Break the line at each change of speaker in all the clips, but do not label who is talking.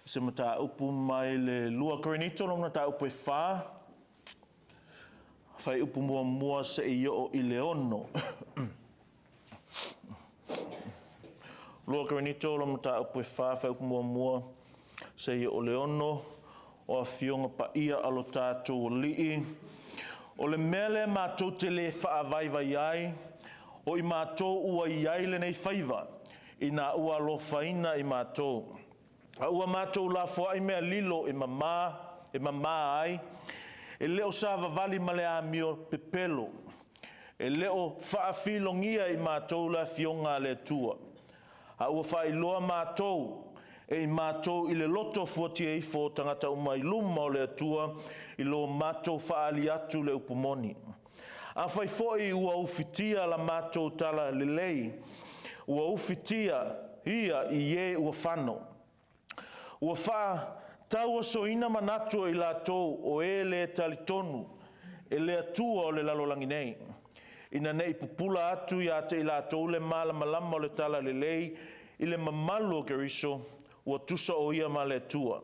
Se mataupu mai le 2 Korinito lona mataupu e 4, fuaiupu muamua seia oo i le 6. 2 Korinito lona mataupu e 4, fuaiupu muamua seia oo i le 6, o afioga paia a lo tatou Alii. O le mea lea matou te le faavaivai ai, o i matou ua i ai lenei faiva, ina ua alofaina i matou. A ua matou lafoai mea lilo e mama, e mama ai, e le o savavali ma le amio pepelo, e le o faafilogia i matou le afioga a le Atua. A ua faailoa matou e i matou i le loto fuatia ifo o tagata uma i luma o le Atua i lo matou faaali atu le upu moni. Afai foi ua ufitia la matou tala lelei, ua ufitia ia i e ua fano. Ua faatauosoina manatu o i latou o e le talitonu e le Atua o le lalolagi nei, ina ne i pupula atu ia te i latou le malamalama o le tala lelei i le mamalu o Keriso, ua tusa o ia ma le Atua.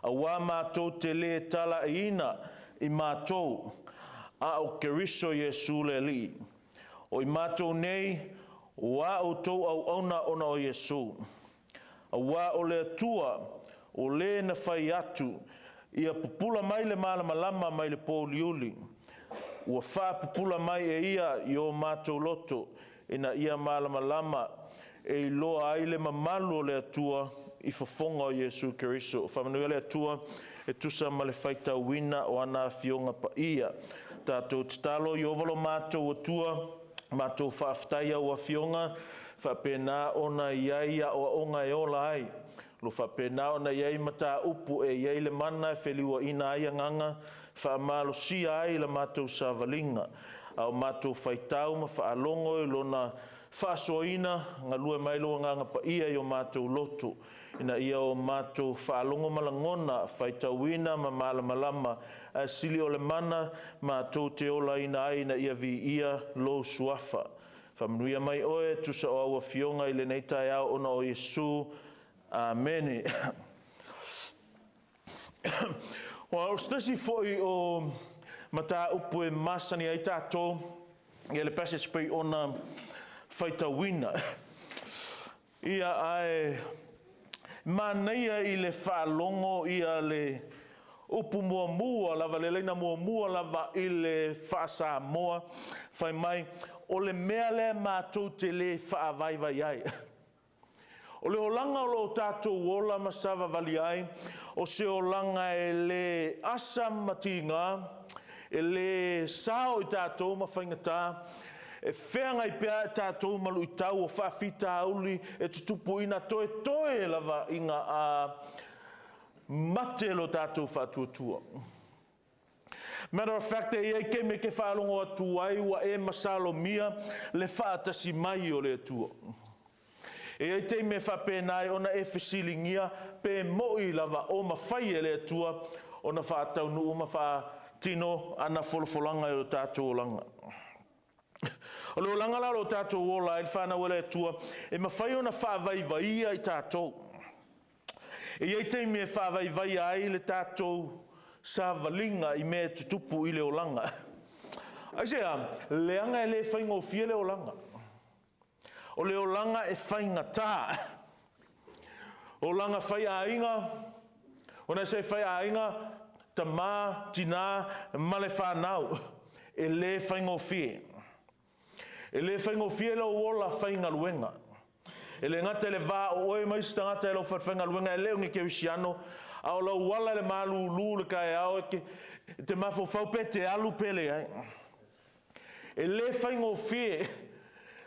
Auā matou te le talaiina i matou, a o Keriso Iesu le Alii. O i matou nei, o a outou auauna ona o Iesu. Auā o le Atua, o le na fai atu, ia pupula mai le malamalama mai le pouliuli, ua faapupula mai e ia i o matou loto, ina ia malamalama e iloa ai le mamalu o le Atua i fofoga o Iesu Keriso. Faamanuia le Atua e tusa ma le faitauina o ana afioga paia. Tatou tatalo i ova lo matou Atua, matou faafetai au afioga, faapena ona i ai aoaoga e ola ai. Lo faapena ona i ai mataupu e i ai le mana e feliuaina ai agaga, faamalosia ai la matou savaliga. A o matou faitau ma faalogo i lona faasoaina, galue mai lou agaga paia i o matou loto, ina ia o matou faalogo ma lagona, faitauina ma malamalama, ae sili o le mana matou te olaina ai ina ia viia lou suafa. Faamanuia mai oe, tusa o au afioga i lenei taeao ona o Iesu. Amene. Ua o se tasi foi o mataupu e masani ai tatou ia le passage pei ona faitauina. Ia ae manaia i le faalogo ia le upu muamua lava, le laina muamua lava i le faa-Samoa, fai mai, o le mea lea matou te le faavaivai ai. O le olaga o lo o tatou ola ma savavali ai, o se olaga e le asa ma tiga, e le sao i tatou ma faigata, e feagai pea i tatou ma luitau o faafitauli e tutupu ina toetoe lava ina a mate lo tatou faatuatua. Matter of fact, e i ai taimi e te faalogo atu ai ua e masalomia le faatasi mai o le Atua. E i ai taimi e faapena ai ona e fesiligia pe mo'i lava o mafai e le Atua ona faataunuu ma faatino ana folafolaga i o tatou olaga. O le olaga la o lo o tatou ola ai le fanau a le Atua, e mafai ona faavaivaia i tatou. E i ai taimi e faavaivaia ai le tatou savaliga i mea e tutupu i le olaga. Aisea? Leaga e le faigofie le olaga. O le olaga e faigata. Olaga faiaiga, ona se faiaiga, tamā, tinā ma le fanau, e le faigofie. E le faigofie lou ola faigaluega. E le gata i le va o oe ma isi tagata i lau falefaigaluega e le o ni kerisiano, a o lau ala i le malūlū i le taeao e te, e te mafaufau pe te alu pe leai. E le faigofie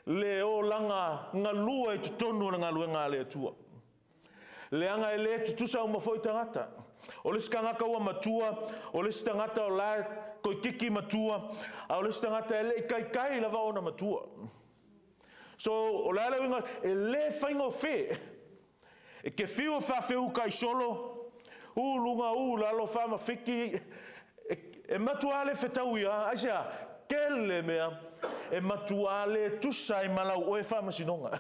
le olaga galue i totonu o le galuega a le Atua. Leaga e le tutusa uma foi tagata. O le isi tagata ua matua, o le isi tagata o la e toeitiiti matua, a o le isi tagata e le i taitai lava ona matua. So, o le a le uiga, e le faigofie. E te fiu e faafeutai solo, u luga u lalo faamafiti, e, e matua le fetaui lava, aisea, tele mea, e matua le tusa ai ma lau oe faamasinoga.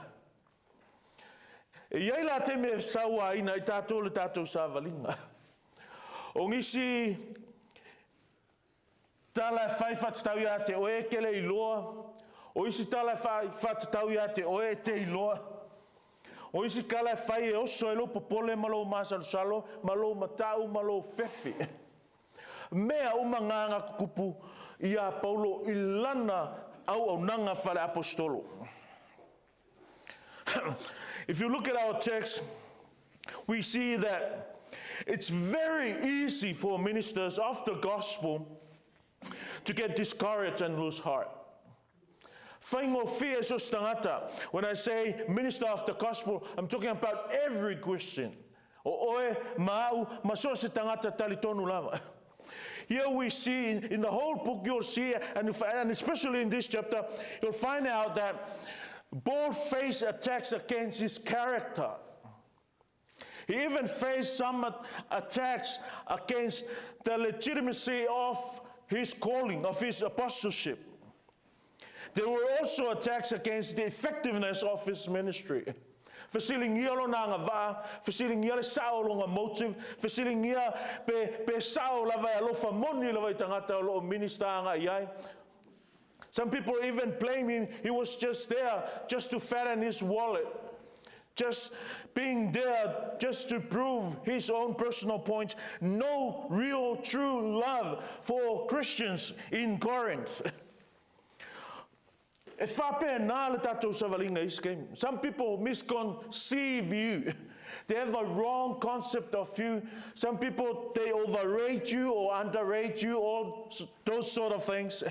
E i ai la taimi e sauaina ai tatou i le tatou savaliga. O nisi tala e fai faatatau ia te oe e te le iloa, o isi tala e fai faatatau ia te oe e te iloa. O isi tala e fai e oso ai lou popole ma lou masalosalo ma lou matau ma lou fefe. Mea uma na na tutupu iā Paulo i lana auaunaga faale-aposetolo. If you look at our text, we see that it's very easy for ministers of the gospel to get discouraged and lose heart. Faigofie so se tagata. When I say minister of the gospel, I'm talking about every Christian. O oe, ma au, ma so se tagata talitonu lava. Here we see in the whole book, you'll see, and especially in this chapter, you'll find out that Paul faced attacks against his character. He even faced some attacks against the legitimacy of his calling, of his apostleship. There were also attacks against the effectiveness of his ministry. Fesiligia lona agavaa, fesiligia le sao o lona motive, fesiligia pe sao lava e alofa moni lava i tagata o lo o minister agai i ai. Some people even blame him, he was just there just to fatten his wallet, just being there just to prove his own personal points. No real true love for Christians in Corinth. E faapena le tatou savaliga i isi taimi. Some people misconceive you. They have a wrong concept of you. Some people, they overrate you or underrate you, all those sort of things.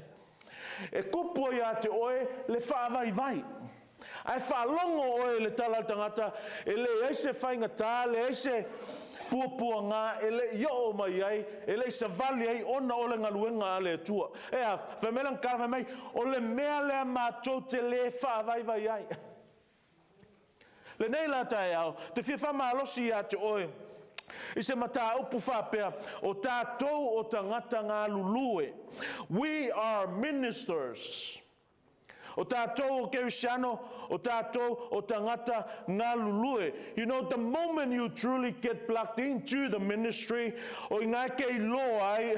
E kupu ai ia te oe le faavaivai. Ae faalogo oe i le tala a le tagata, e leai se faigata, leai se puapuaga e le i oo mai ai, e le i savali ai ona o le galuega a le Atua. E a, fai mai lana tala, fai mai, o le mea lea matou te le faavaivai ai. Lenei la taeao, te fia faamalosi ia te oe i se mataupu faapea, o tatou o tagata galulue. We are ministers. O tatou o Kerisiano, o tatou o tagata galulue. You know, the moment you truly get plugged into the ministry, o i ina e te iloa ai,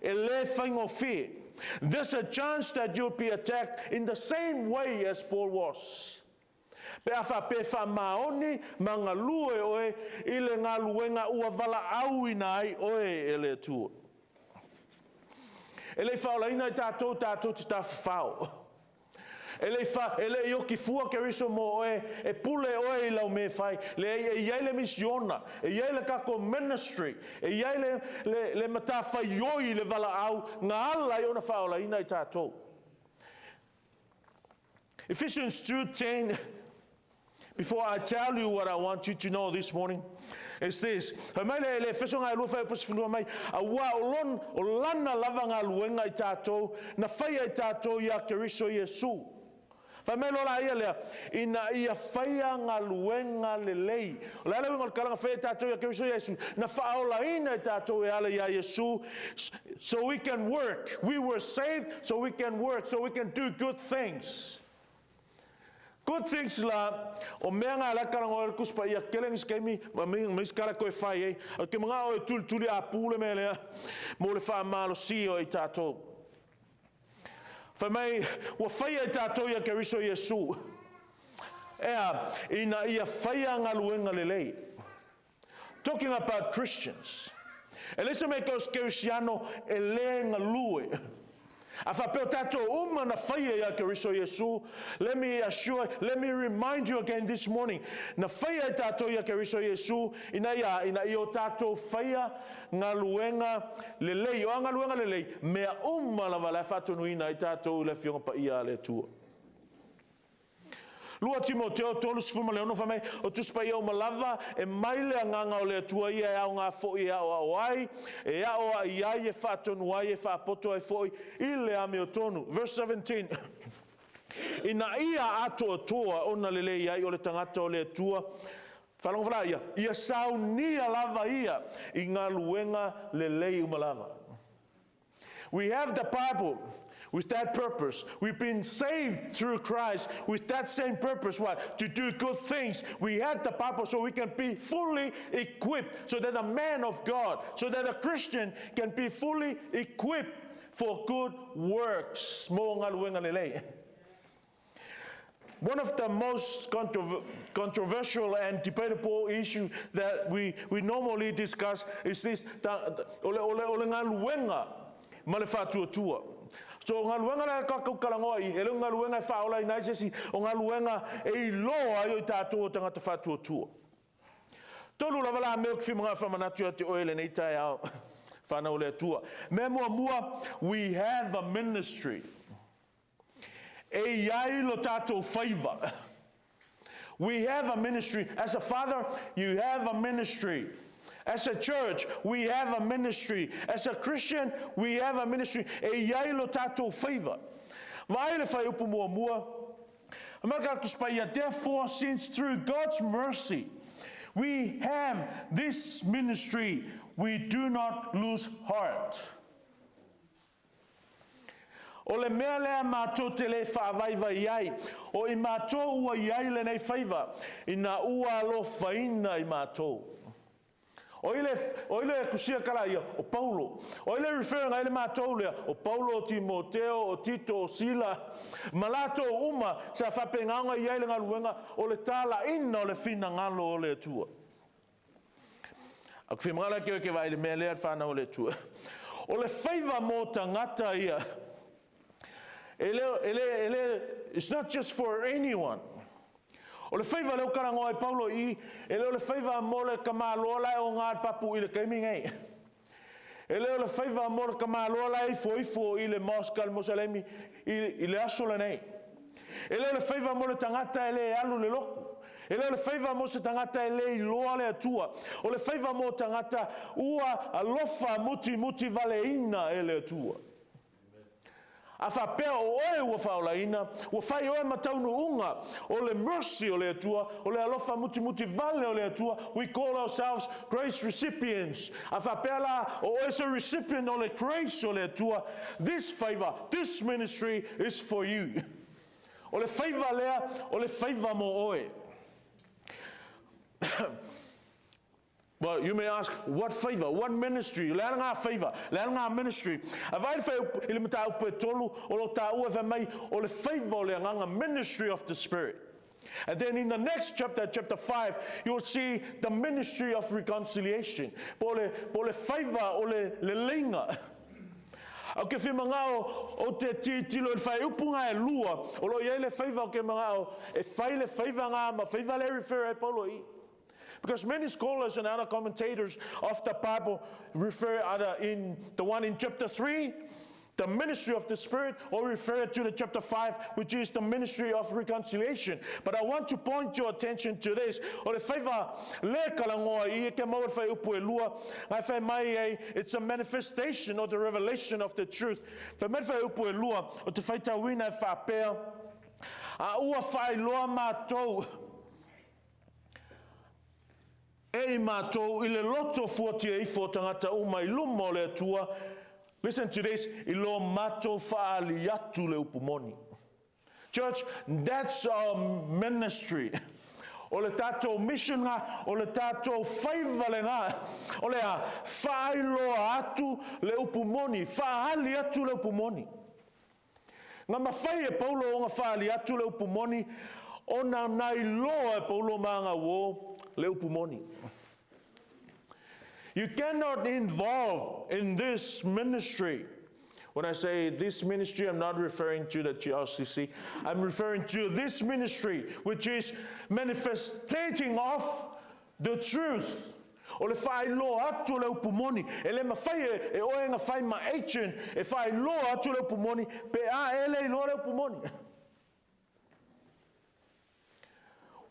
e le faigofie. There's a chance that you'll be attacked in the same way as Paul was. Pe a faapea e faamaoni ma galue oe i le galuega ua valaauina ai oe e le Atua. E le i faaolaina i tatou tatou te tafafao. E le i fa, e le i oki fua Keriso mo oe, e pule oe i lau mea e fai. Leai, e i ai le misiona, e i ai le tatou ministry, e i ai le, le, le matafaioi i le valaau na ala ai ona faaolaina i tatou. Ephesians 2:10. Before I tell you what I want you to know this morning, is this. Fai mai le, le Efeso ngai lua fai upu sefululua mai, auā o, lon, o lana lava galuega i tatou, na faia i tatou iā Keriso Iesu. Fai mai loa la ia lea, ina ia faia galuega lelei. O le a le uiga o le tala na faia i tatou iā Keriso Iesu? Na faaolaina i tatou e ala iā Iesu, so we can work. We were saved so we can work, so we can do good things. Good things la, o mea nga la kala ngoe le Tusi Paia kele nisi taimi, ma ma isi kala toe fai ai. A ke mangao e tulituli a pu le mea lea, mo le faamalosia o i tatou. Fai mai, ua faia i tatou ia Keriso Iesu. Ea, ina ia faia galuega lelei. Talking about Christians. E leai se mea e Kerisiano e le galue. A faapea o tatou uma na faia ia Keriso Iesu, let me assure, let me remind you again this morning, na faia e tatou ia Keriso Iesu ina ia, ina ia o tatou faia galuega lelei. O a galuega lelei? Mea uma lava la e faatonuina ai tatou i le Afioga Paia a le Atua. 2 Timoteo 36 fai mai, O Tusi Paia uma lava, e mai le Agaga o le Atua ia e aoga foi e aoao ai, e aoai ai, e faatonu ai, e faapoto ai foi i le amiotonu. Verse 17, Ina ia atoatoa ona lelei ai o le tagata o le Atua, faalogo la ia, ia saunia lava ia i galuega lelei uma lava. We have the Bible. With that purpose. We've been saved through Christ with that same purpose. What? To do good things. We had the Bible so we can be fully equipped, so that a man of God, so that a Christian can be fully equipped for good works. Mo galuega lelei. One of the most controversial and debatable issue that we normally discuss is this, o le galuega ma le faatuatua. So o galuega lea tatou talanoa i, e le o galuega e faaolaina ai se isi, o galuega e iloa ai o i tatou o tagata faatuatua. Tolu lava la mea ou te fia manao e faamanatu ia te oe i lenei taeao, fanau a le Atua. Mea muamua, we have a ministry. E i ai lo tatou faiva. We have a ministry. As a father, you have a ministry. As a church, we have a ministry. As a Christian, we have a ministry. E i ai lo tatou faiva. Vaai le fuaiupu muamua. Marka Paia, therefore, since through God's mercy we have this ministry, we do not lose heart. O le mea lea matou te le faavaivai ai, o i matou ua i ai lenei faiva, ina ua alofaina i matou. O i le, o i le tusia tala ia, o Paulo. O i le referring ai le matou lea, o Paulo, o Timoteo, o Tito, o Sila, ma latou uma sa faapegaga i ai le galuega o le talaina o le finagalo o le Atua. Aku whimangala ke ke vai le mea lea le whanau o le Atua. O le faiva mo tagata ia. E le, e le, e le, it's not just for anyone. O le faiva lea ua talanoa ai Paulo i i, e le o le faiva mo le tamaloa la e o gā le papu i le taimi nei. E le o le faiva mo le tamaloa la e ifoifo i le mosque a le Moselemi i le aso lenei. E le o le faiva mo le tagata e le alu i le lotu. E le o le faiva mo se tagata e le iloa le Atua. O le faiva mo tagata ua alofa mutimuti valeina e le Atua. A faapea o oe ua faaolaina, ua fai oe ma taunuuga o le mercy o le Atua, o le alofa mutimuti vale o le Atua, we call ourselves grace recipients. A faapea la o oe se recipient o le grace o le Atua, this favor, this ministry is for you. O le faiva lea, o le faiva mo oe. Well, you may ask, what favor? What ministry? Le a ngā favor? Le a ngā ministry? A vaai le whai i le mataupu e tolu, o lo tāua whai mai, o le favor o le anganga ministry of the Spirit. And then in the next chapter, chapter 5, you'll see the ministry of reconciliation. Po le, po le faiva o le leleiga. Au ke whimangao o te titilo i le whaiupu ngā e lua, o lo i ai le faiva o ke mangao, e whai le faiva ngā ma faiva le refer ai Paulo i. Because many scholars and other commentators of the Bible refer either in the one in chapter 3, the ministry of the Spirit, or refer to the chapter 5, which is the ministry of reconciliation. But I want to point your attention to this. O le faiva le kalangoa i e ke maua le whai upu e lua, ngai whai mai ai, it's a manifestation of the revelation of the truth. Whai mai whai upu e lua, o te whaitauina e whapea, a ua whailoa mātou, E i matou i le loto fuatia ifo o tagata uma i luma o le Atua, listen to this, i lo matou faaali atu le upu moni. Church, that's our ministry. O le tatou mission nga, o le tatou faiva lega, o le a faailoa atu le upu moni, faaali atu le upu moni. Na mafai e Paulo ona faaali atu le upu moni, ona na iloa e Paulo ma ana uō le upu moni. You cannot involve in this ministry. When I say this ministry, I'm not referring to the GRCC. I'm referring to this ministry, which is manifestating of the truth. O le faailoa atu o le upu moni, e le mafai e, e oe na fai ma agent e faailoa atu le upu moni, pe a e le iloa le upu moni.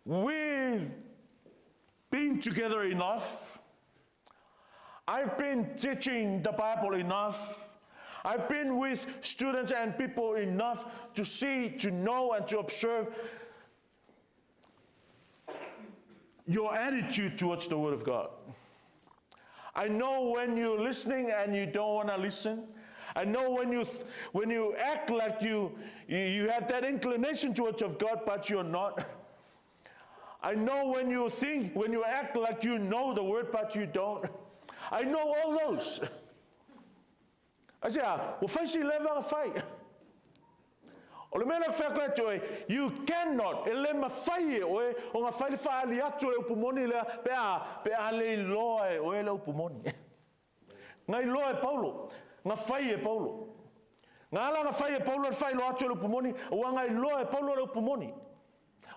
We've been together enough. I've been teaching the Bible enough. I've been with students and people enough to see, to know, and to observe your attitude towards the Word of God. I know when you're listening and you don't want to listen. I know when you, when you act like you, you, you have that inclination towards of God, but you're not. I know when you think, when you act like you know the word, but you don't. I know all those. I say, ah, ua fai si leva na fai. O le mea lea fai atu oe, you cannot, e le mafai e oe, o nga fai le whaali atu le upu moni lea, pe a, pe a le iloa e oe le upu moni. Nga iloa e Paulo, nga fai e Paulo. Nga ala nga fai e Paulo le whailoa atu le upu moni, ua nga iloa e Paulo le upu moni.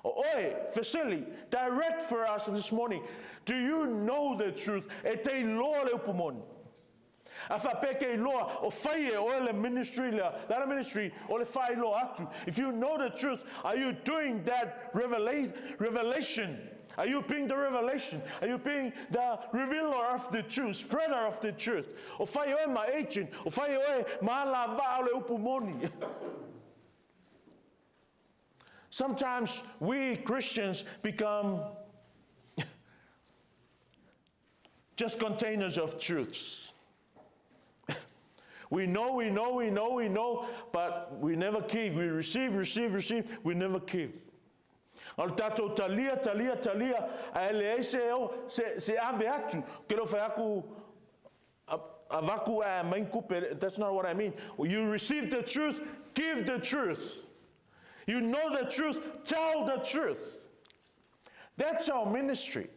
O oe, fesili, direct for us this morning, do you know the truth? E te iloa le upu moni. A faapea ke iloa, o fai e oe le ministry lea, that ministry, o le whailoa atu. If you know the truth, are you doing that revelation? Are you being the revelation? Are you being the revealer of the truth, spreader of the truth? O fai oe ma agent, o fai oe ma ala vaa o le upu moni. Sometimes we Christians become just containers of truths. We know, we know, we know, we know, but we never keep. We receive, receive, receive, we never keep. O le tātou talia, talia, talia, a e leai se, se, se ave atu. Ke leo whai aku, avaku a main kupe, that's not what I mean. You receive the truth, give the truth. You know the truth, tell the truth. That's our ministry.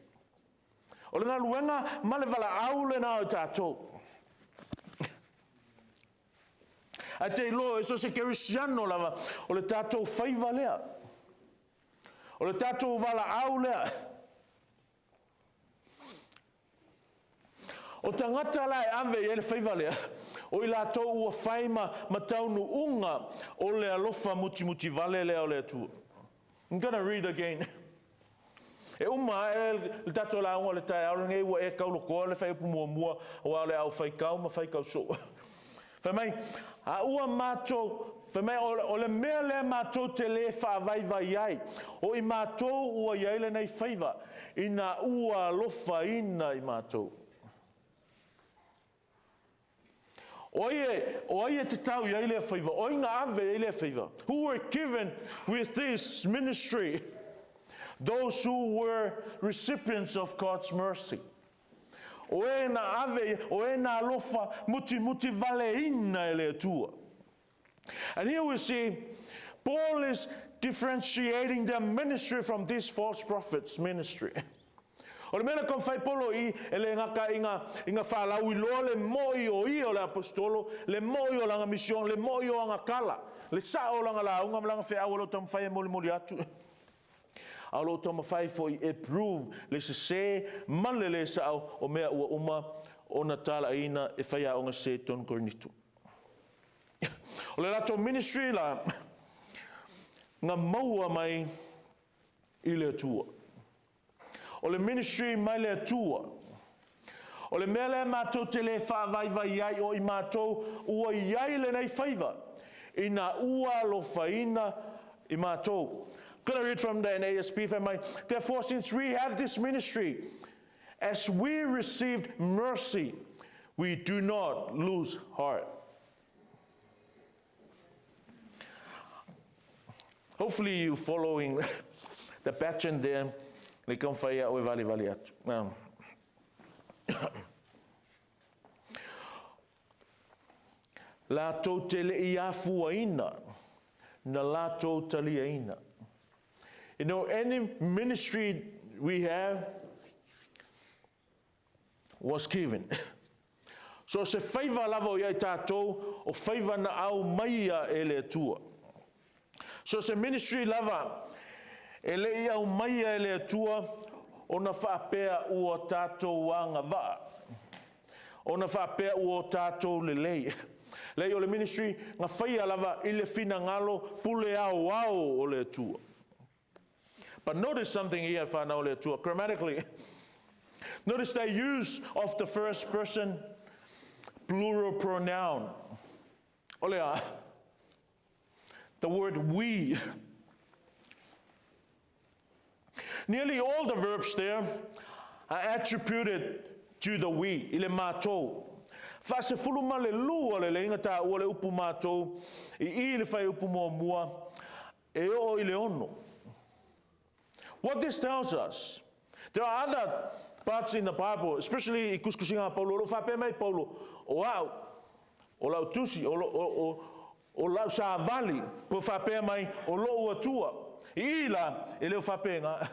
O le galuega ma le valaau lena o tatou. Ae te iloa, e so se kerisiano lava, o le tatou faiva lea. O le tatou valaau lea. O tagata la e ave i ai le faiva lea, o i latou ua fai ma, ma taunuuga o le alofa mutimutivale lea o le Atua. I'm gonna read again. E uma ae le tatou lauga o le taeao lenei ua e kaulokoa le faiupu muamua aua o le au faikau ma faikau soo. Fai mai, a ua matou, fai mai, o le mea lea matou te lē faavaivai ai, o i matou ua i ai lenei faiva, ina ua alofaina i matou. O ai e, o ai e tatau i ai lea faiva? O ai na ave i ai lea faiva? Who were given with this ministry? Those who were recipients of God's mercy. O e na ave, o e na alofa mutimuti valeina e le Atua. And here we see Paul is differentiating their ministry from this false prophet's ministry. O le mea na taumafai Polo i e le gata i nga, i nga whaalauiloa le mo'i o ia o le apostolo, le mo'i o lana mission, le mo'i o ana tala, le sa'o o lana lauga ma lana feau o lo o taumafai e molimoli atu. A o lo o taumafai foi e prove le sesē ma le lē sa'o o mea ua uma ona tala'aina e faiaoga sesē i totonu o Korinito. O le latou ministry la, na maua mai i le Atua. O le ministry mai le Atua. O le mea lea matou te le faavaivai ai o i matou ua i ai lenei faiva, ina ua alofaina i matou. Gonna read from the NASB fai mai, Therefore, since we have this ministry, as we received mercy, we do not lose heart. Hopefully you following the pattern there. Le taumafai au e valivali atu. Latou te le i afuaina, na latou taliaina. You know, any ministry we have was given. So se faiva lava o ia i tātou, o faiva na au mai ia e le Atua. So se ministry lava e le i aumaia e le Atua ona faapea ua tatou agavaa, ona faapea ua o tatou lelei. Leai o le ministry na faia lava i le finagalo pule aoao o le Atua. But notice something here, whanau o le Atua, grammatically. Notice the use of the first person plural pronoun. O le a? The word we. Nearly all the verbs there are attributed to the we, i le mātou. 42 lelei na taua le upu matou i i le fuaiupu muamua e oo i le 6. What this tells us, there are other parts in the Bible, especially i tusitusiga a Paulo, o lo o faapea mai Paulo, o au, o lau tusi, o, o, o, o lau savali, po faapea mai, o lou Atua. I i la, e le o faapena.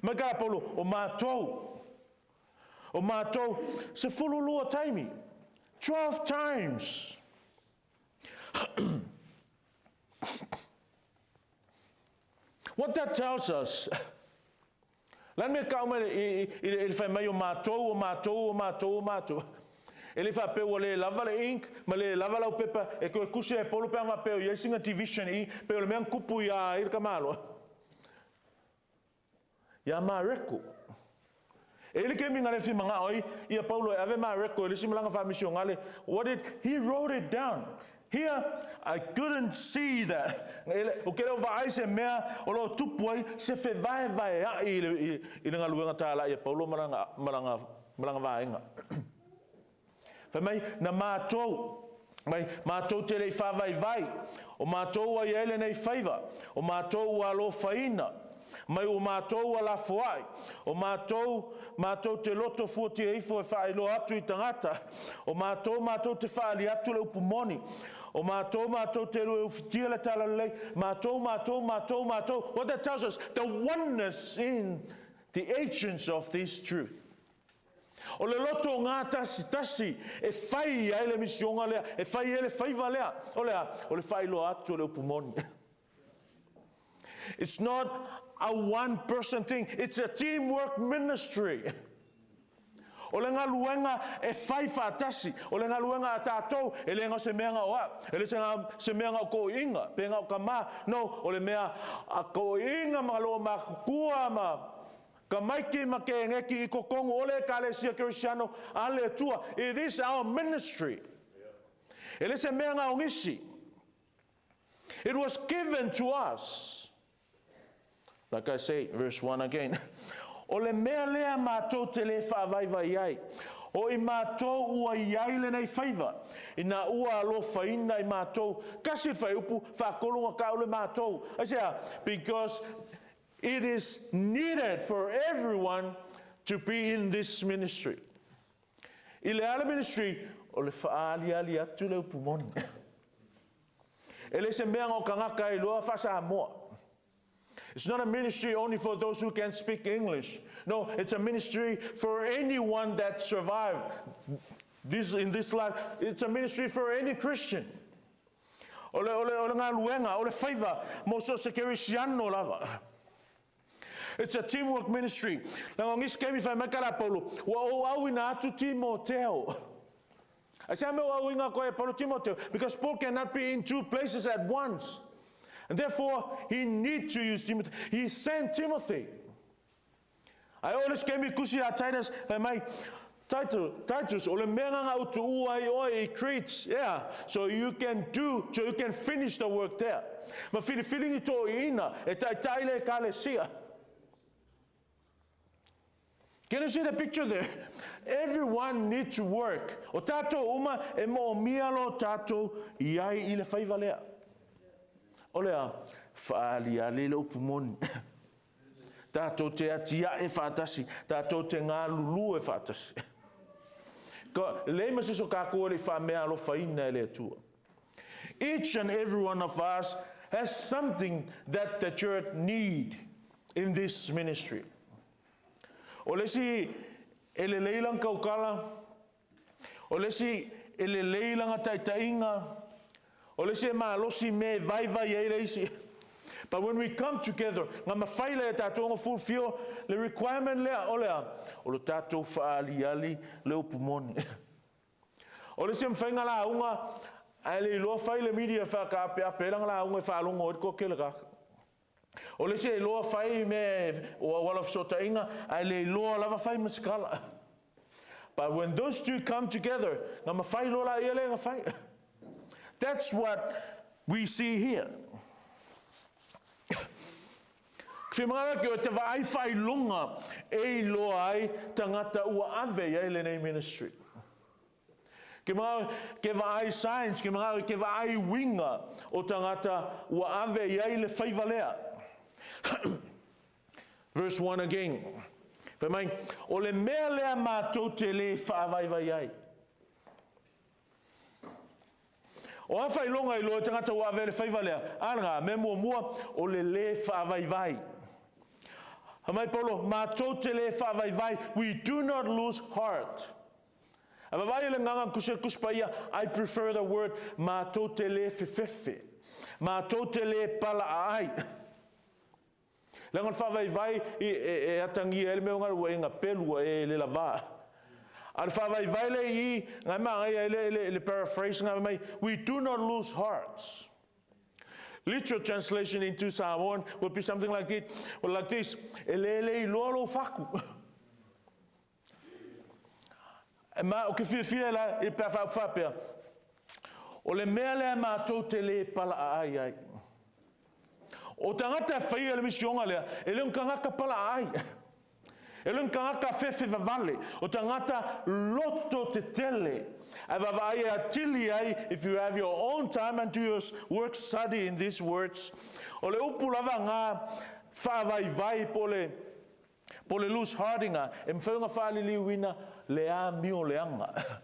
Mai ka Paulo, o matou, o matou, 12 taimi, 12 times. What that tells us, la mea kau mai i, i, i le fai mai o matou, o matou, o matou, o matou. E le faapea ua le lava le ink ma le lava lau pepa e toe tusi ai e Paulo pe a faapea o i ai sina division i i, pei o le mea na tupu iā ai le tamaloa. Iā Mareko. E i ai le taimi na le fia manao ai ia Paulo e ave Mareko i le isi malaga faamisionale, what did, he wrote it down. Here, I couldn't see that. Ou te le o vaai se mea o lo o tupu ai se fevaevaea'i i le, i le galuega tāla'i a Paulo ma lana, ma lana, ma lana vaega. Fai mai, na matou, mai, matou te le i faavaivai, o matou ua i ai lenei faiva, o matou ua alofaina, mai ua matou ua lafoai, o matou, matou te loto fuatia ifo e faailoa atu i tagata, o matou matou te faaali atu le upu moni, o matou matou te lue ufitia le talalelei, matou, matou, matou, matou. What that tells us, the oneness in the agents of this truth. O le loto o ngā tasi tasi e fai ai le misioga lea, e fai ai le faiva lea, o le a? O le faailoa atu o le upu moni. It's not a one person thing, it's a teamwork ministry. O le galuega e fai faatasi, o le galuega a tatou, e le na o se mea na o au, e le se, se mea na o toeaiina, pe na o tama, no, o le mea a toeaiina ma lo matutua ma Tamaiti ma keneki i totonu o le Ekalesia Kerisiano a le Atua. It is our ministry. E le se mea na o nisi. It was given to us. Like I say, verse 1 again. O le mea lea matou te le faavaivai ai, o i matou ua i ai lenei faiva, ina ua alofaina i matou, kasi le fuaiupu, faatolu na tau le matou. Aisea? Because It is needed for everyone to be in this ministry. I le a le ministry? O le faaaliali atu le upu moni. E le se mea na o tagata e iloa faa-Samoa. It's not a ministry only for those who can speak English. No, it's a ministry for anyone that survived this, in this life. It's a ministry for any Christian. O le, o le, o le galuega, o le faiva mo so se kerisiano lava. It's a teamwork ministry. Leaga o nisi taimi fai mai ka la Paulo, ua ou auina atu Timoteo. Aisea mea ua auina atu ai e Paulo Timoteo? Because Paul cannot be in two places at once. And therefore, he need to use Timothy. He sent Timothy. Ae oo le isi taimi tusi a Titus, fai mai, Titus, Titus, o le mea na na utuua ai oe i Crete, yeah, so you can do, so you can finish the work there. Ma filifili ni toeaiina e taitai le ekalesia. Can you see the picture there? Everyone need to work. O tatou uma e moomia lo tatou i ai i le faiva lea. O le a? Whaaliali le upu moni. Tātou te atiae whaatasi, tātou te ngalulue whaatasi. Ka, lei ma se so kākou e le i whaamea alofaina e le Atua. Each and every one of us has something that the church need in this ministry. O le isi e lelei lana tautala, o le isi e lelei lana taitaiga, o le isi e malosi i mea e vaivai ai le isi. But when we come together, na mafai lea e tatou ona fulfill le requirement lea, o le a? O le tatou faaaliali le upu moni. O le isi e mafai ona lauga, ae le iloa fai le media e faataapeape ai lana lauga e faalogo ai le toatele tagata. O le isi e iloa fai mea o auala o fesootaiga, ae le iloa lava fai ma se tala. But when those two come together, na mafai loa laia lea na fai. That's what we see here. Whimangana ki o te vaai whailonga e iloa ai tangata ua ave i ai lenei ministry. Ke manao ke vaai signs, ke manao ke vaai uiga o tagata ua ave i ai le faiva lea. Verse 1 again. Fai mai, o le mea lea matou te lē faavaivai ai. O a faailoga iloa e tagata ua ave le faiva lea? A lena, mea muamua, o le lē faavaivai. Fai mai Paulo, matou te lē faavaivai, we do not lose heart. A vaavaai i le agaga tusi o le Tusi Paia, I prefer the word matou te lē fefefe, matou te lē palaaai. Leaga o le faavaivai e atagia ai le mea o galuega pelu ua e le lava. A o le faavaivai lea i i, na e manaia ai le paraphrase na mai, we do not lose hearts. Literal translation into Samoan would be something like it, like this, e le le iloa lou fatu. Ma o ke fiafia la i pe a faapea, o le mea lea matou te lē palaaai ai. O tagata e faia le misioga lea, e le o ni tagata palaaai. E le o ni tagata fefevavale. O tagata loto tetele. Ae vaavaai e atili ai, if you have your own time and do your work study in these words, o le upu lava nga faavaivai po o le Po o le loose heartinga, e mafai ona faaliliuina le amio leaga.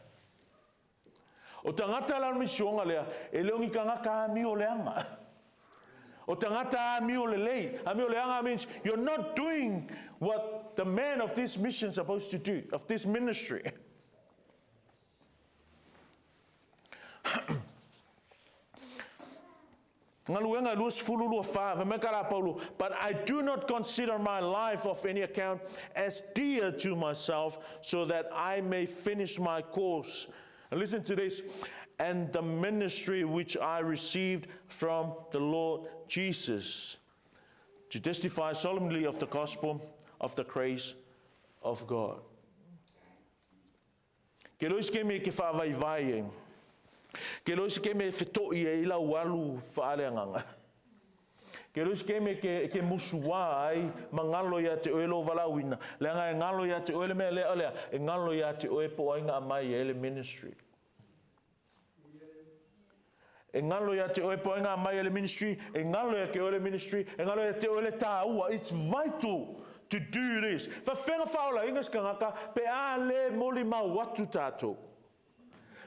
O tagata la o le misioga lea, e le o ni tagata amio leaga. O tagata amio lelei. Amio leaga means you're not doing what the man of this mission is supposed to do, of this ministry. Galuega 24, fai mai ka la Paulo, but I do not consider my life of any account as dear to myself, so that I may finish my course. And listen to this, and the ministry which I received from the Lord Jesus, to testify solemnly of the gospel of the grace of God. Ke loa se kemi e ke faavaivai ai. Ke loa se kemi e fetoʻi ai lau alu faaleagaga. Ke loa se kemi e ke musuā ai ma galo iā te oe lou valaauina, leaga e galo iā te oe le mea lea o lea, e galo iā te oe po o ai ga aumai ai le ministry. E galo iā te oe po o ai ga aumai ai le ministry, e galo iā te oe le ministry, e galo iā te oe le tāua. It's vital to do this. Faafefea faaolaina se tagata pe a le molimau atu tatou?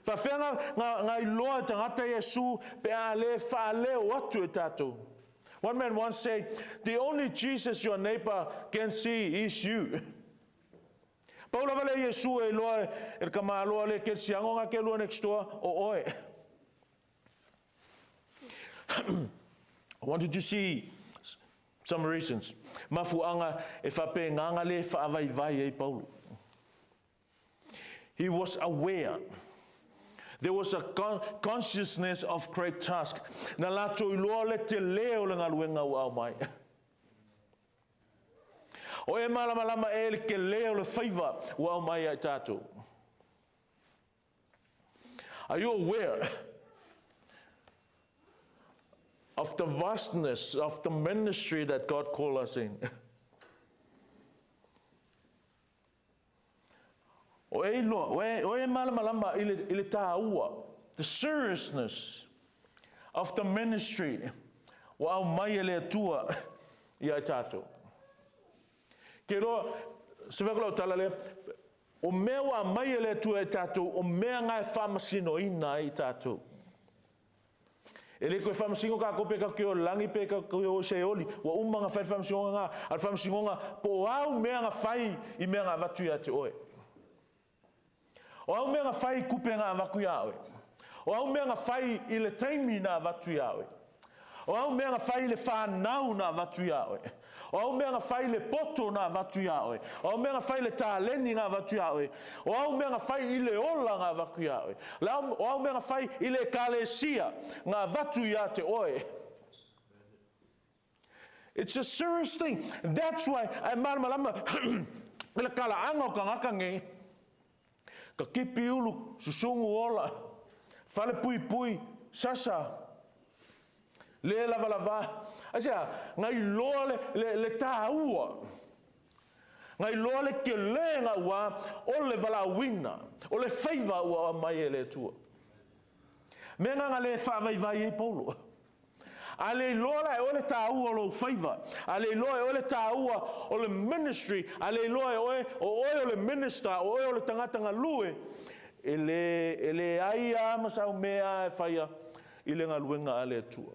Faafefea nga iloa e tagata Iesu pe a le faaleo atu e tatou? One man once said, the only Jesus your neighbor can see is you. Pau lava lea Iesu e iloa e le tamaloa le kerisiano nga ke lua next door o oe. I wanted to see some reasons. Mafuaaga e faapegaga le faavaivai ai Paulo. He was aware. There was a consciousness of great task. Na latou iloa le tele o le galuega ua aumai. O e malamalama e le tele o le faiva ua aumai ia i tatou. Are you aware of the vastness of the ministry that God called us in? O e iloa, o e, o e malamalama i le, i le tāua, the seriousness of the ministry ua aumai e le Atua ia i tātou. Ke iloa, se whai lau tala lea, o mea ua aumai e le Atua i tātou, o mea ngā e whaamasinoina ai i tātou. E le toe faamasino kātou pe kātou te o langi pe kātou te o Seoli, ua uma ona fai le faamasinoga na, a o le faamasinoga po o au mea na fai i mea na avatu ia te oe. O au mea na fai i kupe na avatu ia oe. O au mea na fai i le taimi na avatu ia oe. O au mea na fai i le whanau na avatu ia oe. O au mea na fai i le poto na avatu ia oe. O au mea na fai i le taleni na avatu ia oe. O au mea na fai i le ola na avatu ia oe. O au mea na fai i le ekalesia na avatu ia te oe. It's a serious thing. That's why ai malamalama i le kalaaga o tagata nei. Ka kipi ulu, susugu ola, fale puipui, sasa, le lavalava. Aisea, na iloa le, le, le tāua. Na iloa le tele gauā o le valaauina, o le faiva ua aumai e le Atua. Mea na na le faavaivai ai Paulo. A le iloa la e oe le taua o lou faiva, a le iloa e oe le taua o le ministry, a le iloa e oe o oe o le minister, o oe o le tagata galue, e le, e leai lava ma sau mea e faia i le galuega a le Atua.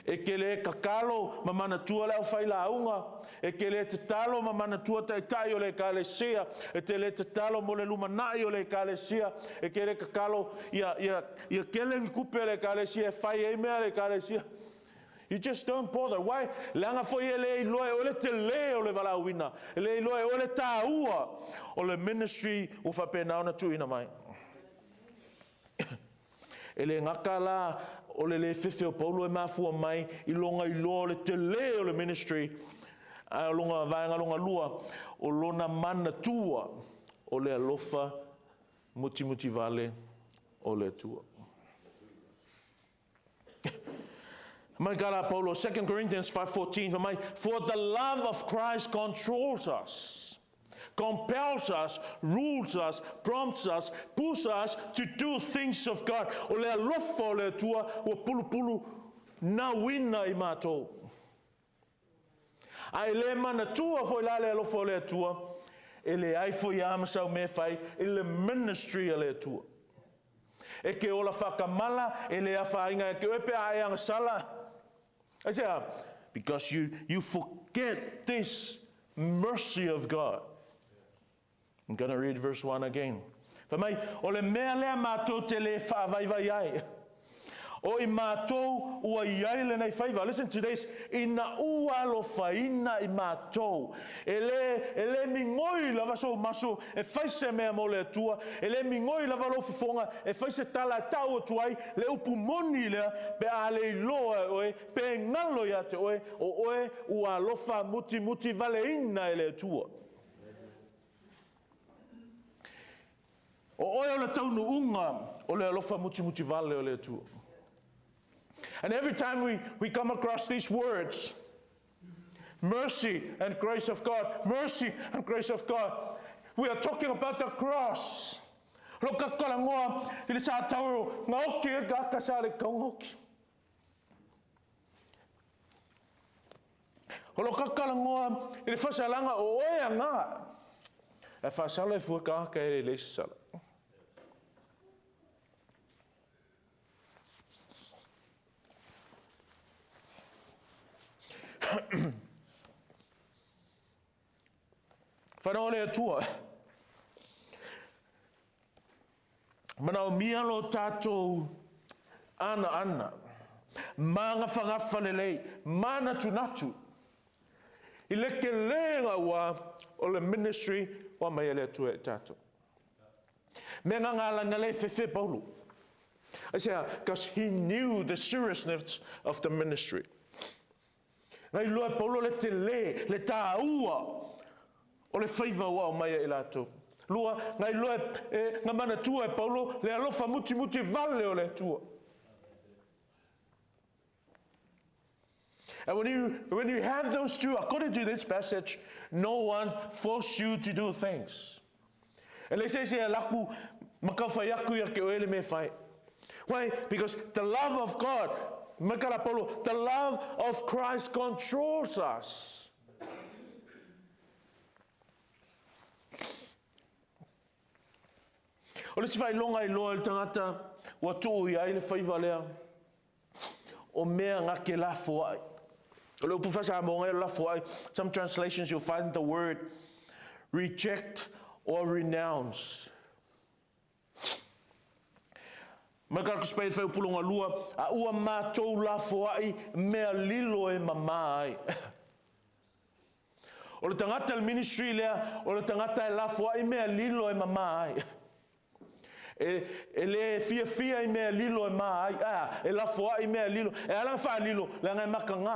E te le tatalo ma manatua le aufailauga, e te le tatalo ma manatua taitai o le Ekalesia, e te le tatalo mo le lumanai o le Ekalesia, e te le tatalo ia, ia, ia tele ni tupe a le Ekalesia e fai ai mea a le Ekalesia. You just don't bother. Why? Leaga foi e le iloa e oe le tele o le valaauina, e le iloa e oe le taua o le ministry ua faapena ona tuuina mai. E le gata la o le le fefe o Paulo e mafua mai i lona iloa o le tele o le ministry, ae o lona vaega lona lua, o lona manatua o le alofa mutimutivale o le Atua. Mai ka la Paulo, 2 Corinthians 5.14, fai mai, For the love of Christ controls us, compels us, rules us, prompts us, pushes us to do things of God. O le alofa o le Atua ua pulupulu nauina i matou. A e le manatua foi la le alofa o le Atua, e leai foi lava ma sau mea e fai i le ministry a le Atua. E ke ola whakamala, e le afainga e ke oe pe a e agasala. Aisea? Because you, you forget this mercy of God. I'm gonna read verse 1 again. Fai mai, o le mea lea mātou te le whaavaivai ai. O i mātou ua i ai lenei faiva. Listen to this. Ina ua alofaina i mātou. E le, e le migoi lava sou maso e fai se mea mo le Atua. E le migoi lava lou fofoga e fai se tala e tau atu ai le upu moni lea pe a le iloa e oe, pe galo ia te oe, o oe ua alofa mutimuti valeina e le Atua. O oe o le taunuuga o le alofa mutimuti vale o le Atua. And every time we, we come across these words, mercy and grace of God, mercy and grace of God, we are talking about the cross. Lo ka kalangoa i le sa tauro, nga oki e ka ka sa le kaunga oki. O lo kakalagoa i le fasalaga o oe aga. E fasala e fua ka ka e le sala. Whanau o le Atua. Manaomia lo tatou anaana, māgafagafa lelei, manatunatu i le kelega ua o le ministry ua mai e le Atua i tatou. Mea nga nga le fefe Paulo. Aisea, because he knew the seriousness of the ministry. Na iloa e Paulo le telē, le tāua o le faiva ua aumai e i latou. Lua, na iloa e, e, na manatua e Paulo le alofa mutimuti vale o le Atua. And when you, when you have those two, according to this passage, no one force you to do things. E leai se isi e laku ma kau whai aku ia ke oe le me whai. Why? Because the love of God, mai ka la Paulo, the love of Christ controls us. O le isi faailoga iloa i le tagata ua tuu i ai le faiva lea, o mea nga ke lafoai. O le upu faa-Samoa o le lafoai, some translations you'll find the word reject or renounce. Mai ka kusi pai whai upulonga lua, a ua mātou lafoai mea lilo e mamā ai. O le tagata le ministry lea, o le tagata e lafoai mea lilo e mamā ai. E, e le fiafia i mea lilo e mā ai, a, e lafoai mea lilo. E ala whaalilo, leaga e makagā.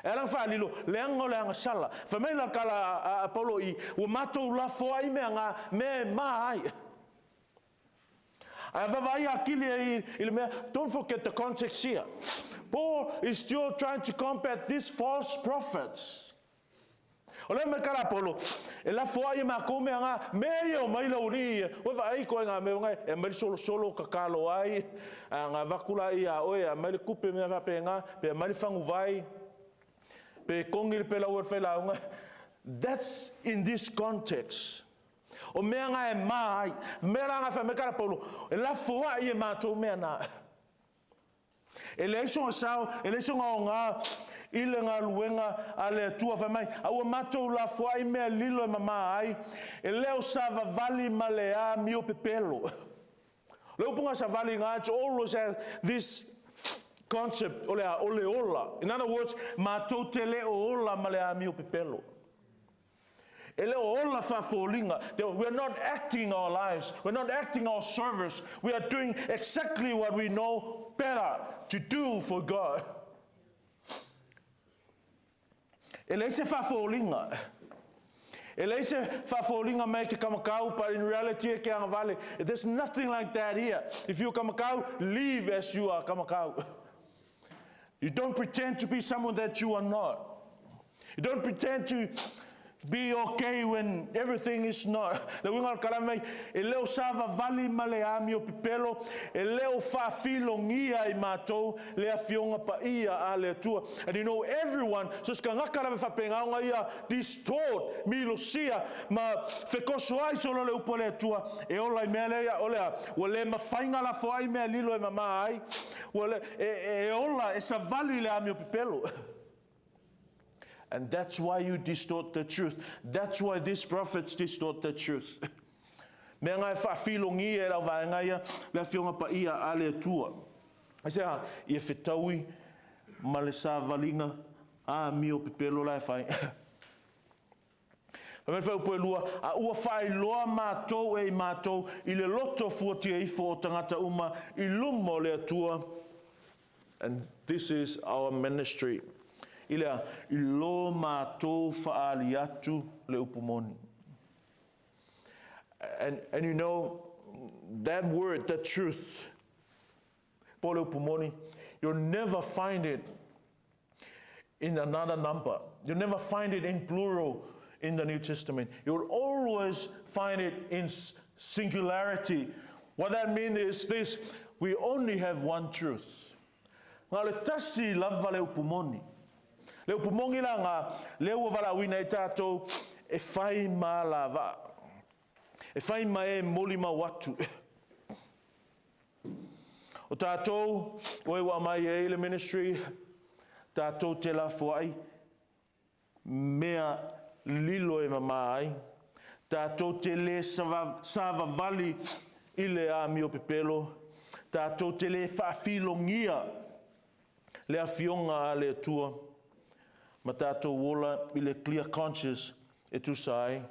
E ala whaalilo, leaga o le agasala. Fai mai la kala a, a, a Paulo i, ua mātou lafoai mea ngā, mea e mā ai. Ae vaavaai akili ai i le mea, don't forget the context here. Paul is still trying to combat these false prophets. O le mai kalapolo, e lafoai e makou mea nga, mea ia o mai laualii ia, ua vaai ituaiga mea nga, e aumai le solosolo tatalo ai, a na avatu laia ia oe, aumai le tupe mea faapena, pe aumai le faguvai, pe togi le pelau e le failauga. That's in this context. O mea nga e ma ai, mea la nga fai mai kalapolo, e lafoai e matou mea na. E leai sona sao, e leai sona aoga i le galuega a le Atua. Fai mai, a ua matou lafoai mea lilo e mama ai, e le o savavali ma le amio pepelo. O le upu na savali na, it's always has this concept o le a, o le ola. In other words, matou te le o ola ma le amio pepelo. E le o ola faafoliga. We are not acting our lives. We are not acting our service. We are doing exactly what we know better to do for God. E leai se faafoliga. E leai se faafoliga mai ke kamakau, but in reality e ke agavale. There's nothing like that here. If you're kamakau, live as you are kamakau. You don't pretend to be someone that you are not. You don't pretend to be okay when everything is not. Le uiga o le kalame mai, e le o savavali ma le amio pepelo, e le o faafilogia i matou le Afioga Paia a le Atua. And you know everyone, so se tagata lava e faapena ona ia distort, milosia ma fekosoai solo le upu a le Atua, e ola i mea lea ia, o le a, ua le mafai ona lafoai mea lilo e mama ai, ua le, e, e ola, e savali i le amio pepelo. And that's why you distort the truth. That's why these prophets distort the truth. Mea nga e faafilogia e lau vaega ia, le Afioga Paia a le Atua. Aisea, ia fetaui ma le savaliga amio pepelo la e fai. Fai mai le fuaiupu e lua, a ua faailoa matou e i matou i le loto fuatia ifo o tagata uma i luma o le Atua. And this is our ministry. I le a? I lo matou faaali atu le upu moni. And you know, that word, the truth, po o le upu moni, you'll never find it in another number. You'll never find it in plural in the New Testament. You'll always find it in singularity. What that means is this, we only have one truth. Na o le tasi lava le upu moni. Le upu moni la nga, lea ua valaauina ai tatou e fai ma alavaa. E fai ma e molimau atu. O tatou, o e ua aumai ai le ministry, tatou te lafoai mea lilo e mama ai, tatou te le savavali i le amio pepelo, tatou te le faafilogia le Afioga a le Atua, ma tatou ola i le clear conscience e tusa ai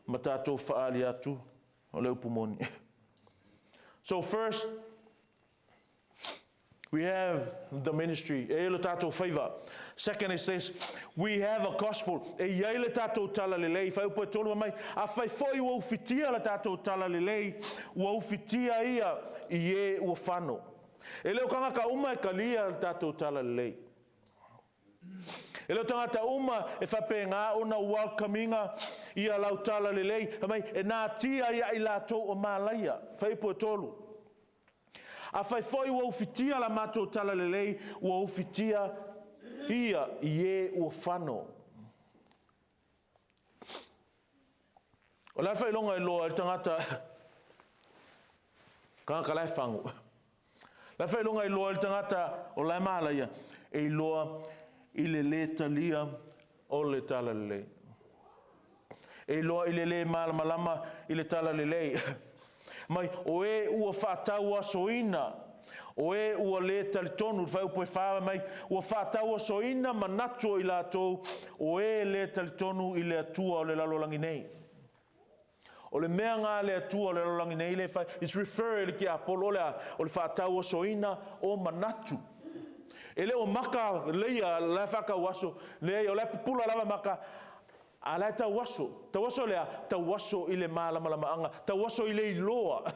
ma tatou faaali atu o le upu moni. So first, we have the ministry, e i ai lo tatou faiva. Second is this, we have a gospel, e i ai le tatou talalelei. Fuaiupu e tolu mai, afai foi ua ufitia le tatou talalelei, ua ufitia ia i e ua fano. E le o tagata uma e talia le tatou talalelei. E le o tagata uma e faapena ona welcome-ina ia lau talalelei, fai mai, e natia ia i latou o malaia. Fuaiupu e tolu. Afai foi ua ufitia la matou talalelei, ua ufitia ia i e ua fano. O le a le faailoga e iloa ai le tagata, tagata la e fagu? O le a le faailoga e iloa ai le tagata o la e malaia? E iloa i le lē talia o le talalelei. E iloa i le lē malamalama i le talalelei. Mai, o e ua faatauasoina, o e ua lē talitonu, le fuaiupu e fa mai, ua faatauasoina manatu o i latou, o e lē talitonu i le Atua o le lalolagi nei. O le mea nga a le Atua o le lalolagi nei le fai, it's refer e le tiapolo, o le a? O le faatauasoina o manatu. E le o maka leia la e faatauaso, leai, o la e pupula lava maka, a la e tauaso. Tauaso le a? Tauaso i le malamalamaaga, tauaso i le iloa.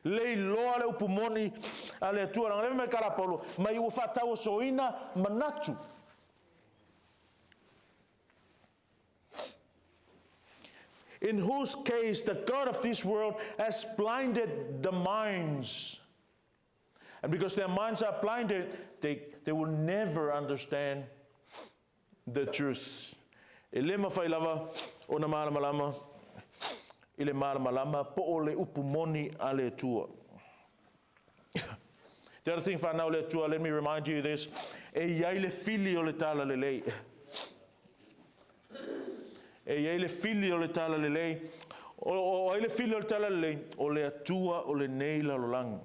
Le iloa le upu moni a le Atua. Leaga o lea fai mai le kalapolo, mai ua faatauasoina manatu. In whose case the God of this world has blinded the minds. And because their minds are blinded, they, they will never understand the truth. E le mafai lava ona malamalama i le malamalama po o le upu moni a le Atua. The other thing whanau le Atua, let me remind you this, e iai le fili o le talalelei. E iai le fili o le talalelei. O, o, o ai le fili o le talalelei? O le Atua o lenei lalolagi.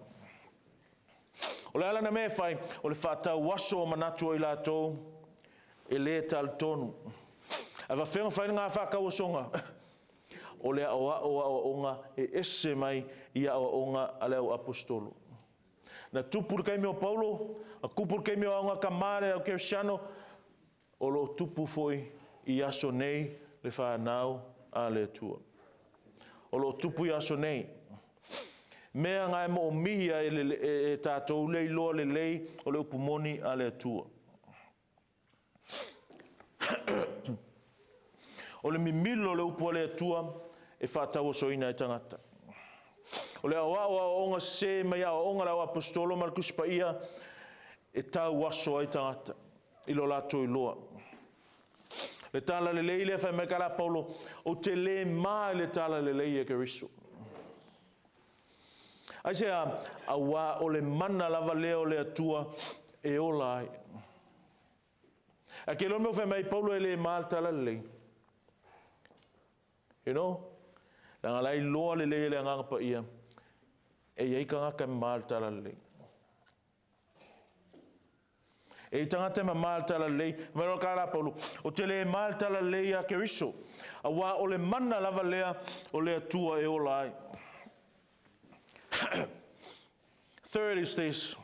O le ala na mea e fai, o le faatauaso o manatu o i latou e lē talitonu. Ae faafefea ona fai lena faatauasoga? O le aoao o aoaoga e ese mai i aoaoga a le au aposetolo. Na tupu i le taimi o Paulo, na tupu i le taimi o aoga tama le au kerisiano, O lo o tupu foi i aso nei le fanau a le Atua. O lo o tupu i aso nei. Mea na e moomia e, le, e, e tatou le iloa lelei o le upu moni a le Atua. O le mimilo o le upu a le Atua e faatauasoina ai tagata. O le aoao aoaoga sese mai aoaoga le au aposetolo ma le Tusi Paia e tauaso ai tagata i lo latou iloa. Le tala lelei lea fai mai ka la Paulo, ou te le ma i le tala lelei e Keriso. Aisea, auā o le mana lava lea o le Atua e ola ai. A ke loa mea fai mai Paulo e le ma le tala lelei. You know? Leaga la iloa lelei e le Agaga Paia, e i ai tagata e ma le tala lelei. E i tagata e mamā le talalelei, mai loa ka la Paulo, o te le mā le talalelei iā Keriso, auā o le mana lava lea o le Atua e ola ai. Third is this,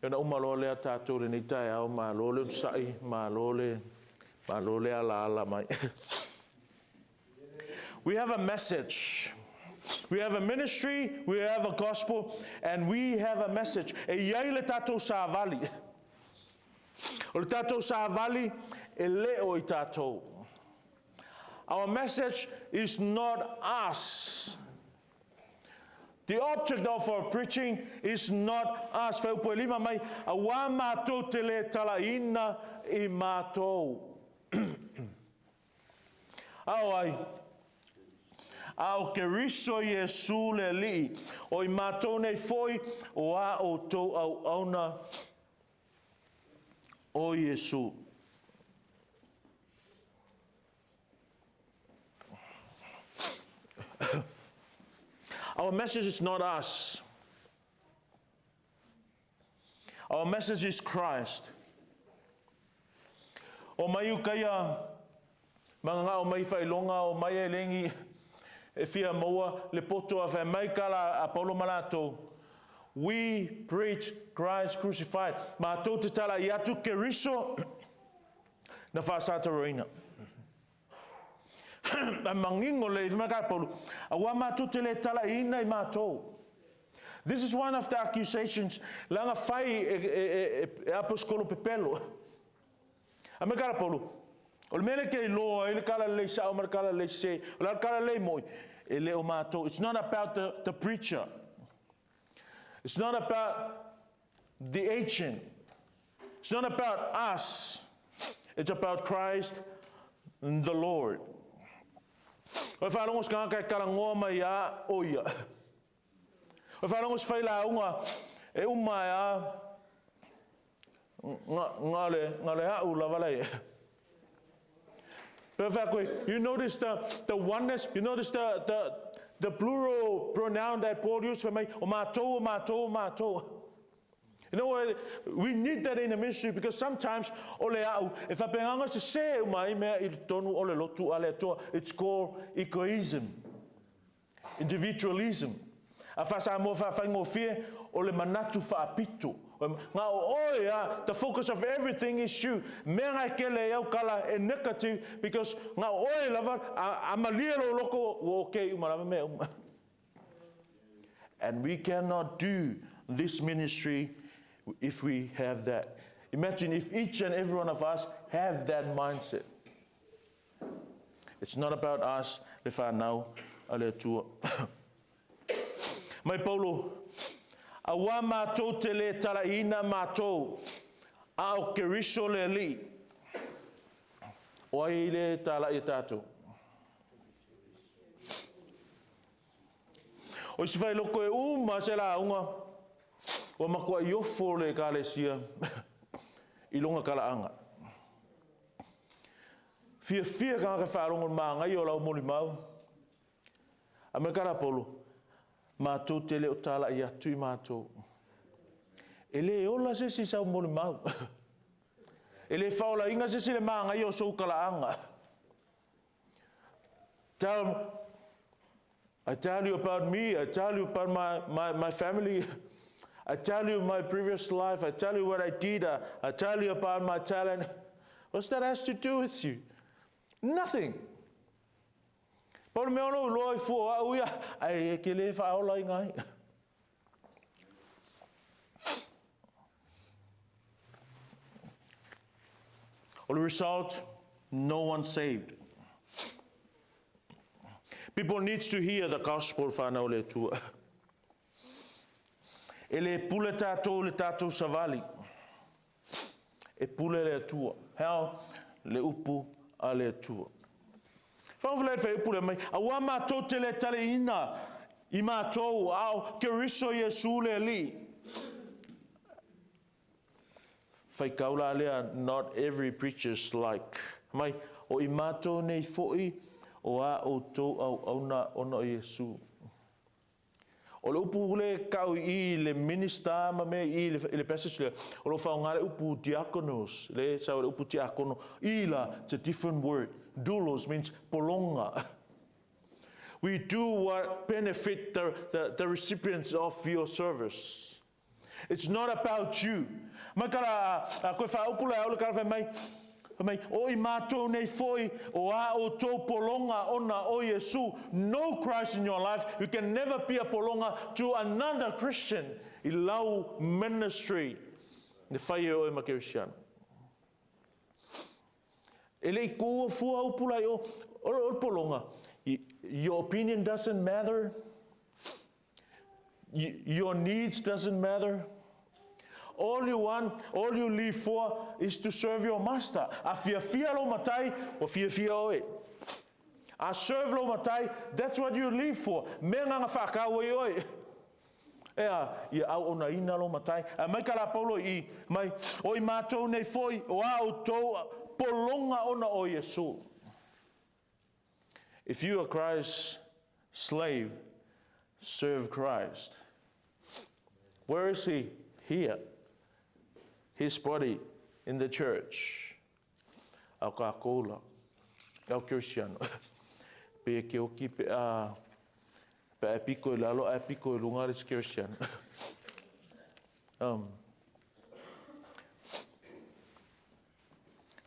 ona uma loa lea tatou lenei taeao, malo le onosai, malo le, malo le alaala mai. We have a message. We have a ministry, we have a gospel, and we have a message. E i ai le tatou savali. O le tatou savali, e le o i tatou. Our message is not us. The object of our preaching is not us. Whai upu e lima mai, auā mātou te le talaina i mātou. A o ai? A o Keriso Iesū le Alii, o i matou nei foi o a outou auauna o Iesū. Our message is not us. Our message is Christ. O mai ukaia mangangao mai faailoga o mai e lengi e fia maua le poto a fai mai kala a Paulo ma latou. We preach Christ crucified. Matou te tala i atu Keriso na faasataroina. A mangingo le ifi mai ka Paulo, aua matou te le talaiina i matou. This is one of the accusations langa fai e, e, e, e aposkolo pepelo. A me kala Paulo, o le mea lea ke iloa ai le kala lelei sao ma le kala lelei sese, o le kala lelei moi, e le o matou. It's not about the, the preacher. It's not about the agent. It's not about us. It's about Christ the Lord. O e whārongo se kangaka e karangoa mai a o ia. O e whārongo se whailāunga e uma e a nga, nga le, nga le a'u lava lai. Perfectly. You notice the, the oneness, you notice the, the, the plural pronoun that Paul used for me, o mātou, o mātou, o mātou. You know what? We need that in the ministry because sometimes o le au, e whapenganga se se uma i mea i tonu o le lotu a le atoa. It's called egoism. Individualism. A wha-Samoa wha-whaingofie o le manatu whaapito. Nga o oe a, the focus of everything is you. Mea ngai kele e au kala e negative because nga o oe lava, a, a malie lo loko, ua okay uma lava mea uma. And we cannot do this ministry if we have that. Imagine if each and every one of us have that mindset. E It's not about us, le fanau a le Atua. Mai Paulo, Auā matou te lē talaiina matou, a o Keriso le Alii. O ai le talai e tatou? O isi failoko e uma se lauga, ua matuai ofo le Ekalesia i lona talaaga. Fiafia tagata faalogo i le manaia o lau molimau. A mai kala Paulo, matou te le o talai atu i matou. E le ola se isi i sau molimau. E le faaolaina se isi i le manaia o sou talaaga. Tell, I tell you about me, I tell you about my, my, my family, I tell you my previous life, I tell you what I did, I, I tell you about my talent. What's that has to do with you? Nothing. Pau le mea o lou iloa i fua o au ia, ae e te le faaola ina ai. O le result, no one saved. People needs to hear the gospel whanau le Atua. E le pule tātou le tātou savali. E pule le Atua. How? Le upu a le Atua. Whakawhilai whai upu le mai. Aua mātou te le tale ina i mātou ao Keriso Iesu le Alii. Whaikau la lea, not every preacher's like. Mai, o i mātou nei fo'i o a outou auauna ona o Iesu. O le upu le kau i le minister ma mea i le passage lea, o lo o faaaoga le upu diakonos, le sau le upu tiakono, i la, it's a different word. Doulos means polonga. We do what benefit the, the, the recipients of your service. It's not about you. Mai kala a, a koe whaaupu la au le kala whai mai, whai mai, o i mātou nei foi o a outou polonga ona o Iesu. No Christ in your life, you can never be a polonga to another Christian i lau ministry. Ne whai e oe ma Kerisiano. E le i kuua fua upu la i o, o, o le polonga. Your opinion doesn't matter. Your needs doesn't matter. All you want, all you live for is to serve your master. A fiafia lou matai, ua fiafia oe. A serve lou matai, that's what you live for. Mea nganga whaakau ai oe. Ea, ia auaunaina lou matai. A mai ka la Paulo i, mai, o i mātou nei foi, o a outou polonga ona o Iesu. If you are Christ's slave, serve Christ. Where is he? Here. His body in the church. Au kākou la. Au Kerisiano. Pe ke oki pe a pe a piko i lalo a piko i lunga le Kerisiano. um,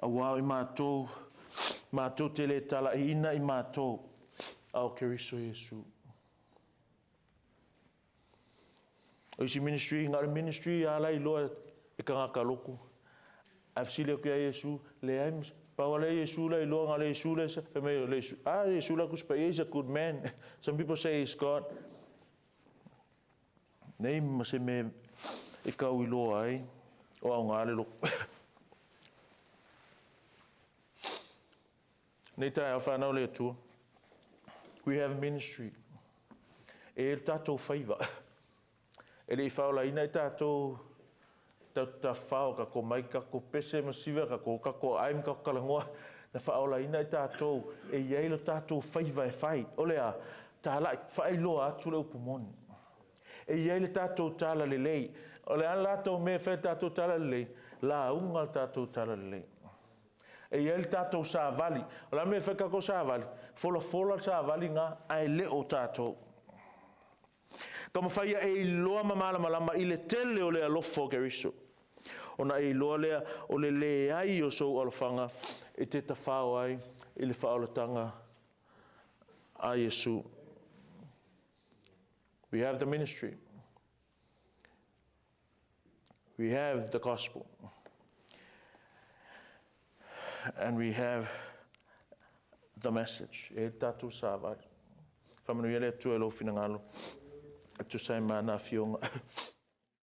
Auā i mātou, mātou te le talaiina i mātou, a o Keriso Iesu. O isi ministry, ngā le ministry a lai loa e kangaka loku. A fesili aku ia Iesu, leai, pau a le Iesu lai loa ngā le Iesu le, fai mai le Iesu, ah Iesu la kusi paia, he's a good man. Some people say he's God. Nei ma se mea e kau i loa ai, o aoga le loku. Nei taeao whanau le Atua. We have ministry. E le tātou whaiva. E le i whaolaina i tātou tau ka ko mai ka ko pese ma siva ka ko ka ko ai ma ka ko kalangoa. Na whaolaina i tātou e iai lo tātou whaiva e whai. Ole a, tālai, whaailoa atu le upu moni. E iai le tātou tala lelei. O le a lātou mea whai tātou tala lelei, lāunga le tātou tala lelei. E i ai le tātou sāvali. O le a mea e whai kākou sāvali? Folafola le sāvali ngā, ae le o tātou. Taumawhai ia e iloa ma malamalama i le tele o le alofa o Keriso. Ona e iloa lea o le leai o sou alofaga e te tawhao ai i le whaolatanga a Iesu. We have the ministry. We have the gospel. And we have the message. E i ai le tatou savali. Faamanuia le Atua i lou finagalo e tusa ai ma ana afioga.